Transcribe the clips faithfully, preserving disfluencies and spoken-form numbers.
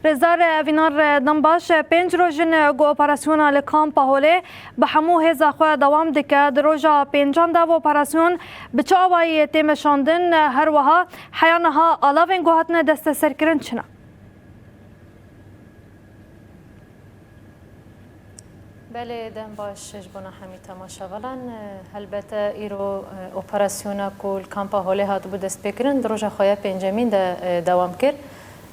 Rêzdar Evînar, dem baş. Pênc roj in ku operasyona li Kampa Holê bi hemû hêza xwe dewam dike. Di roja pêncan de ev operasyon bi çi awayî tê meşandin? Her wiha heya niha alavên ku hatine desteserkirin çi ne? Belê, dem baş ji bona hemî temaşevalan. Helbete îro, e, operasyona ku li Kampa Holê hatibû destpêkirin, di roja xwe ya pêncemîn de, e, dewam kir.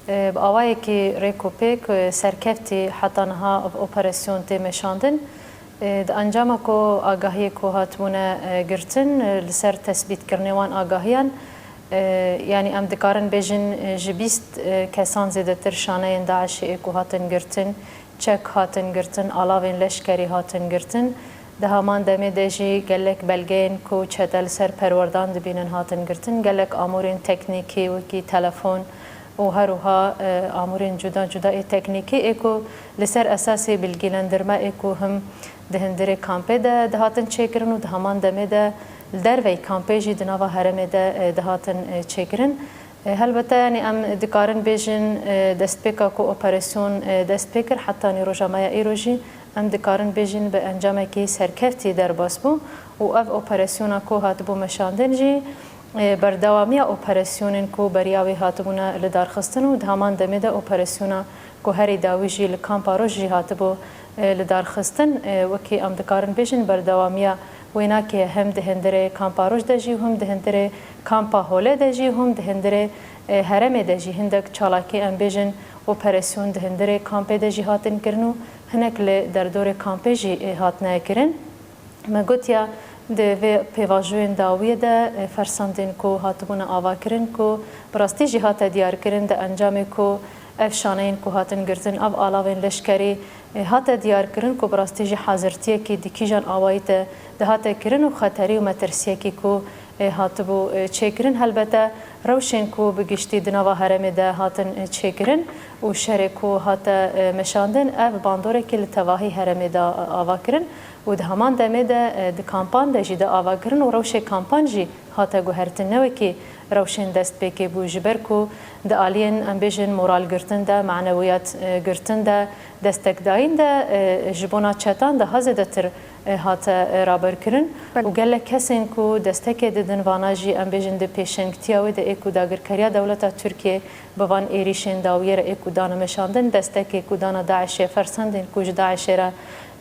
E, bi awayekî rêk û pêk, e, serkeftî heta niha ev operasyon tê meşandin. E, di encama ku agahiyê ku hatibûne, e, girtin, e, li ser tesbîtkirinê wan agahiyan, e, yanî em dikarin bêjin, e, ji bîst, e, kesan zêdetir şaneyên DAIŞê ê ku hatin girtin, çek hatin girtin, alavên leşkerî hatin girtin. Di heman demê de jî gelek belgeyên ku çete li ser perwerdan dibînin hatin girtin. Gelek amûrên teknîkî wekî telefon û her wiha, e, amûrên cuda cuda ê teknîkî ê ku li ser esasê bilgîlendirme ê ku him di hundirê kampê de dihatin çêkirin û di heman demê de li derveyî kampê jî di nava herêmê de, e, dihatin, e, çêkirin. E, helbete, yanî em dikarin bêjin, e, destpêka ku operasyon, e, dest pê kir, hetanî roja me ya îro jî em dikarin bêjin bi encamekî serkeftî derbas bû û ev operasyona ku hatibû meşandin jî, e, berdewamiya operasyonên ku beriya wê hatibûne lidarxistin û di heman demê de operasyona ku herî dawî jî li Kampa Roj jî hatibû, e, lidarxistin, e, wekî em dikarin bêjin berdewamiya wênakê hem di hundirê Kampa Roj de jî û hem di hundirê Kampa Holê de jî û hem di hundirê, e, herêmê de jî hindek çalakî, em bêjin, operasyon di hundirê kampê de jî hatin kirin û hinek li derdorê kampê jî, e, hatine kirin. Me gotiya di vê pêvajoyên dawiyê de, e, fersendên ku hatibûne avakirin ku bi rastî jî hate diyarkirin di encamê ku ev şaneyên ku hatin girtin, ev alavên leşkerî, e, hate diyarkirin ku bi rastî jî hazirtiyekî di kîjan awayî de dihate kirin û xeterî û metirsiyekî ku, e, hatibû, e, çêkirin. Helbete rewşên ku bi giştî di nava herêmê de hatin, e, çêkirin û şerê ku hate, e, meşandin, ev bandorekî li tevahî herêmê de, e, ava kirin û di heman demê de, e, di kampan de jî de ava kirin û rewşê kampan jî hate guhertin. Ne wekî rewşên destpêkê bû, ji ber ku di aliyên, em bêjin, moralgirtin de, manewiyat, e, girtin de, destekdayîn de, e, ji bona çetan daha zêdetir, e, hate, e, raberkirin. Belê. Û gelek kesên ku destekê didin vana jî, em bêjin, di pêşengtiya wê de ê ku dagirkeriya dewleta Tirkiyê bi van êrîşên dawiyê re ê ku dane meşandin, destekê ku dana DAIŞê, fersendên ku ji DAIŞê re,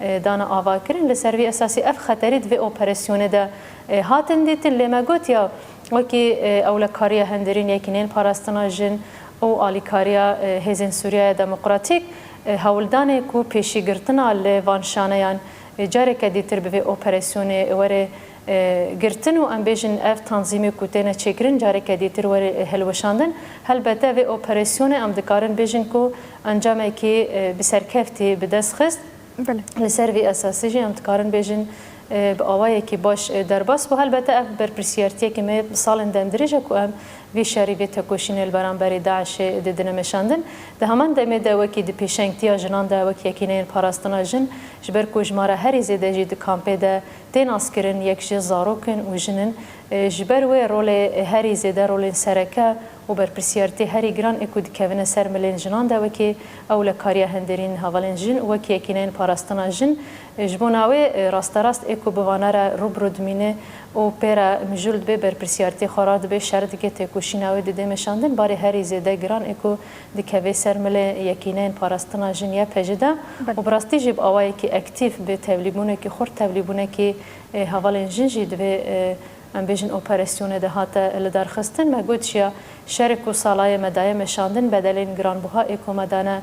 e, dane avakirin, li ser vî esasî ev xeterî di vê operasyonê de, e, hatin dîtin. Lê me gotiya, wekî, e, ewlekariya hundirîn, Yekîneyên Parastina Jin û alîkariya, e, Hêzên Sûriyeya Demokratîk, e, hewldanê ku pêşîgirtina li van şaneyan, e, careke dîtir bi vê operasyonê were, e, girtin û, em bêjin, ev tanzîmê ku têne çêkirin careke dîtir were, e, hilweşandin. Helbete vê operasyonê em dikarin bêjin ku encamekî, e, bi serkeftî bi dest xist. Belê. Li ser vî esasî jî em dikarin bêjin, e, bi awayekî baş, e, derbas bû. Helbete ev berpirsiyartiyekî me bi salên demdirêj e ku em vî şerî, vê tekoşînê li beramberî DAIŞê didine meşandin. Di heman demê de wekî di pêşengtiya jinan de wek Yekîneyên Parastina Jin, ji ber ku ji me re herî zêde jî di kampê de tê naskirin, yek ji zarok in û jin in. E, ji ber wê rolê herî zêde rolên sereke û berpirsiyartiyê herî giran ê ku dikevine ser milên jinan de wekî ewlekariya hundirîn hevalên jin û wekî Yekîneyên Parastina Jin, e, ji bona wê, e, rasterast ê ku bi vana re rû bi rû dimîne û pê re mijûl dibe, berpirsiyartiyê xwe radibe, şer dike, têkoşîna wê dide meşandin, barê herî zêde giran ê ku dikeve ser milê Yekîneyên Parastina Jin, Y P J, de. Belê. Û bi rastî jî bi awayekî aktîf, bi tevlîbûnekî xurt, tevlîbûnekî, e, hevalên jin jî di vê, e, em bêjin, operasyonê de hate lidarxistin. Me got jî ya, şerê ku salayê me daye meşandin, bedelên giranbuha ê ku me dane,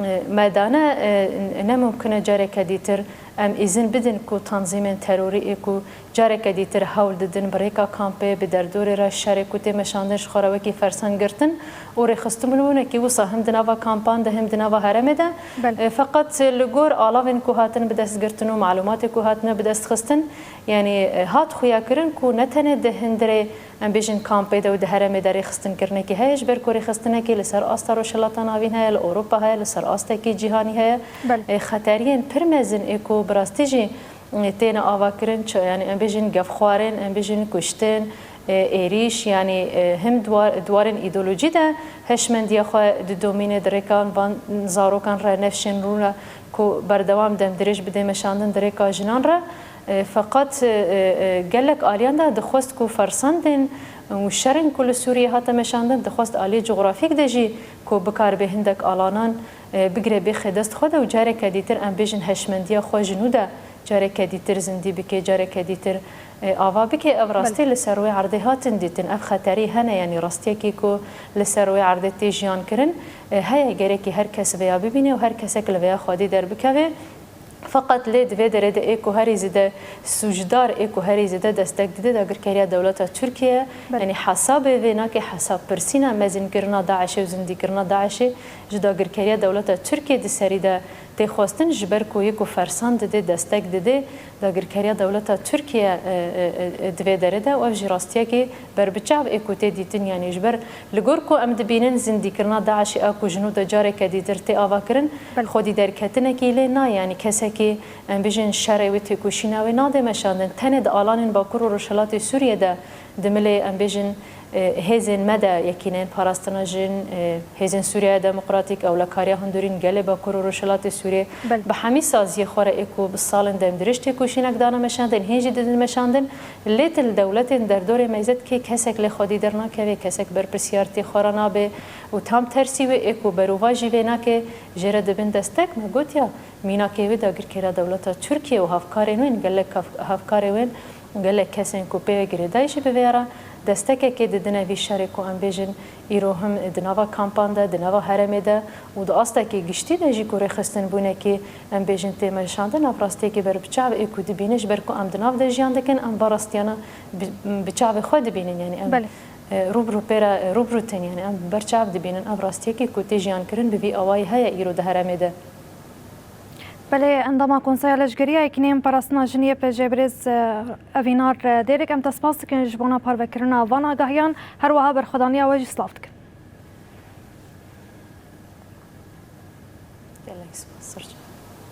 e, me dane, e, ne mumkin e careke dîtir em îzin bidin ku tanzîmên terorî ê ku careke dîtir hewl didin bi rêka kampê, bi derdorê re şerê ku tê meşandin ji xwe re wekî fersend girtin û rêxistinbûnekî wisa him di nava kampan de him di nava herêmê de. Belê. E, feqet li gor alavên ku hatin bi dest girtin û malûmatê ku hatine bi dest xistin, yanî, e, hat xuyakirin ku ne tenê di hundirê, em bêjin, kampê de û di herêmê de rêxistinkirinekî heye, ji ber ku rêxistinekî li ser asta Rojhilata Navîn heye, li Ewropa heye, li ser astekî cîhanî heye. Belê. E, xeteriyên pir mezin ê ku bi rastî jî, e, têne avakirin, çi, yanî em bêjin gefxwarên, em bêjin kuştin, e, êrîş, yanî, e, him diwar-, di warên îdeolojî de hişmendiya xwe didomîne, di rêkan van zarokan re nefşên rûne ku berdewam dem dirêj bide meşandin di rêka jinan re. E, feqet, e, e, gelek aliyan de dixwest ku fersendên û şerên ku li Sûriyê hate meşandin, dixwest aliyê cografîk de jî ku bikaribe hindek alanan, e, bigire bêxe dest xwe de û careke dîtir em bêjin hişmendiya xwe ji nû de careke dîtir zindî bike, careke dîtir, e, ava bike. Ev rastî li ser wê erdê hatin dîtin. Ev xeterî hene, yanî rastiyekî ku li ser wê erdê tê jiyan kirin, e, heye, gerekî her kes vêya bibîne û her kesek li vêya xwedî derbikeve. Feqet lê di vê derê de ê ku herî zêde sûcdar, ê ku herî zêde destek dide dagirkeriya dewleta Tirkiye. Belê. Yanî hesabê vê nake, hesab pirsîna mezinkirina DAIŞê û zindîkirina DAIŞê ji dagirkeriya dewleta Tirkiye di serî de tê xwestin, ji ber ku yê ku fersan didê, destek didê dagirkeriya dewleta Tirkiye, e, e, e, di vê derê de û ev jî rastiyekî berbiçav ê ku tê dîtin, yanî ji ber li gor ku em dibînin zindîkirina DAIŞê a ku ji nû de careke dîtir tê avakirin, Belê. xwedî derketinekî lê nayê, yanî kesekî em bêjin şerê wê têkoşîna wê nade meşandin. Tenê di alanên Bakur û Rojhilatê Sûriyê de di milê em bêjin, e, hêzên me de, Yekîneyên Parastina Jin, e, Hêzên Sûriyeya Demokratîk, Ewlekariya Hundirîn, gelê Bakur û Rojhilatê Sûriyê Belê. bi hemî saziyê xwe re ê ku bi salên demdirêj têkoşînek dane meşandin, hîn jî didin meşandin, lê til dewletên derdorê me zêde kê kesek lê xwedî dernakeve, kesek berpirsiyartî xwe re nabe û tam tersî wê ê ku berovajî vê nake, jê re dibin destek. Me gotiya mînakê wê dagirkeriya dewleta Tirkiye û hevkarên wên, gelek hev-, hevkarê wên, gelek kesên ku pê ve girêdayî jî bi vê re destekekê didine vî şerê ku em bêjin îro him di nava kampan de, di nava herêmê de û di astekî giştî de jî ku rêxistinbûnekî em bêjin tê meşandin, ev rastiyekî berbiçav ê ku dibîne, ji ber ku em di nav de jiyan dikin, em va rastiyana bi, bi çavê xwe dibînin, yanî em, Belê. e, rû bi rû pê re, e, rû bi rû tên, yanî em berçav dibînin, ev rastiyekî ku tê jiyan kirin bi vî awayî heye îro di herêmê de. Belê, endama Konseya Leşkerî ya Yekîneyên Parastina Jin Y P J birêz, e, Evînar, e, Dêrik, em te spas dikin ji bona parvekirina van agahiyan, her wiha berxwedaniya we jî silav dikin. Gelek spas, Sircan.